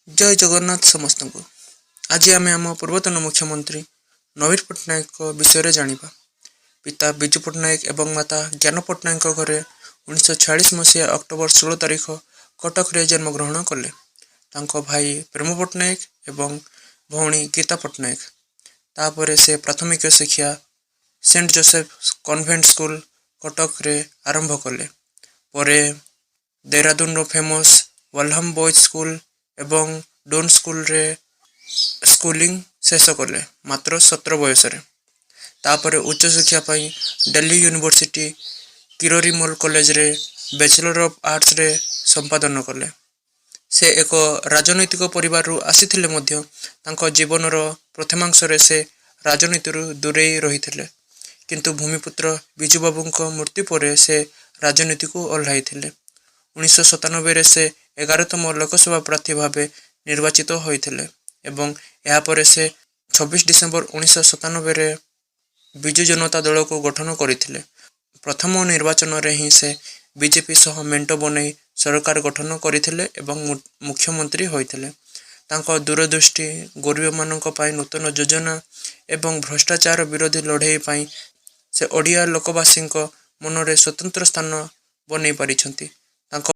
ଜୟ ଜଗନ୍ନାଥ ସମସ୍ତଙ୍କୁ। ଆଜି ଆମେ ଆମ ପୂର୍ବତନ ମୁଖ୍ୟମନ୍ତ୍ରୀ ନବୀନ ପଟ୍ଟନାୟକଙ୍କ ବିଷୟରେ ଜାଣିବା। ପିତା ବିଜୁ ପଟ୍ଟନାୟକ ଏବଂ ମାତା ଜ୍ଞାନ ପଟ୍ଟନାୟକଙ୍କ ଘରେ 1946 ମସିହା ଅକ୍ଟୋବର 16 ତାରିଖ କଟକରେ ଜନ୍ମଗ୍ରହଣ କଲେ। ତାଙ୍କ ଭାଇ ପ୍ରେମ ପଟ୍ଟନାୟକ ଏବଂ ଭଉଣୀ ଗୀତା ପଟ୍ଟନାୟକ। ତାପରେ ସେ ପ୍ରାଥମିକ ଶିକ୍ଷା ସେଣ୍ଟ ଜୋସେଫ କନଭେଣ୍ଟ ସ୍କୁଲ, କଟକରେ ଆରମ୍ଭ କଲେ। ପରେ ଦେହରାଦୁନର ଫେମସ୍ ୱାଲହାମ ବଏଜ୍ ସ୍କୁଲ ଏବଂ ଡୁନ୍ ସ୍କୁଲରେ ସ୍କୁଲିଂ ଶେଷ କଲେ ମାତ୍ର 17 ବୟସରେ। ତାପରେ ଉଚ୍ଚଶିକ୍ଷା ପାଇଁ ଦିଲ୍ଲୀ ୟୁନିଭର୍ସିଟି କିରୋରିମଲ କଲେଜରେ ବ୍ୟାଚଲର ଅଫ୍ ଆର୍ଟ୍ସରେ ସମ୍ପାଦନ କଲେ। ସେ ଏକ ରାଜନୈତିକ ପରିବାରରୁ ଆସିଥିଲେ ମଧ୍ୟ ତାଙ୍କ ଜୀବନର ପ୍ରଥମାଂଶରେ ସେ ରାଜନୀତିରୁ ଦୂରେଇ ରହିଥିଲେ। କିନ୍ତୁ ଭୂମିପୁତ୍ର ବିଜୁବାବୁଙ୍କ ମୃତ୍ୟୁ ପରେ ସେ ରାଜନୀତିକୁ ଓହ୍ଲାଇଥିଲେ। 1997ରେ ସେ 11ତମ ଲୋକସଭା ପ୍ରାର୍ଥୀ ଭାବେ ନିର୍ବାଚିତ ହୋଇଥିଲେ ଏବଂ ଏହାପରେ ସେ 26 ଡିସେମ୍ବର 1997ରେ ବିଜୁ ଜନତା ଦଳକୁ ଗଠନ କରିଥିଲେ। ପ୍ରଥମ ନିର୍ବାଚନରେ ହିଁ ସେ ବିଜେପି ସହ ମେଣ୍ଟ ବନେଇ ସରକାର ଗଠନ କରିଥିଲେ ଏବଂ ମୁଖ୍ୟମନ୍ତ୍ରୀ ହୋଇଥିଲେ। ତାଙ୍କ ଦୂରଦୃଷ୍ଟି, ଗରିବମାନଙ୍କ ପାଇଁ ନୂତନ ଯୋଜନା ଏବଂ ଭ୍ରଷ୍ଟାଚାର ବିରୋଧୀ ଲଢ଼େଇ ପାଇଁ ସେ ଓଡ଼ିଆ ଲୋକବାସୀଙ୍କ ମନରେ ସ୍ୱତନ୍ତ୍ର ସ୍ଥାନ ବନେଇ ପାରିଛନ୍ତି।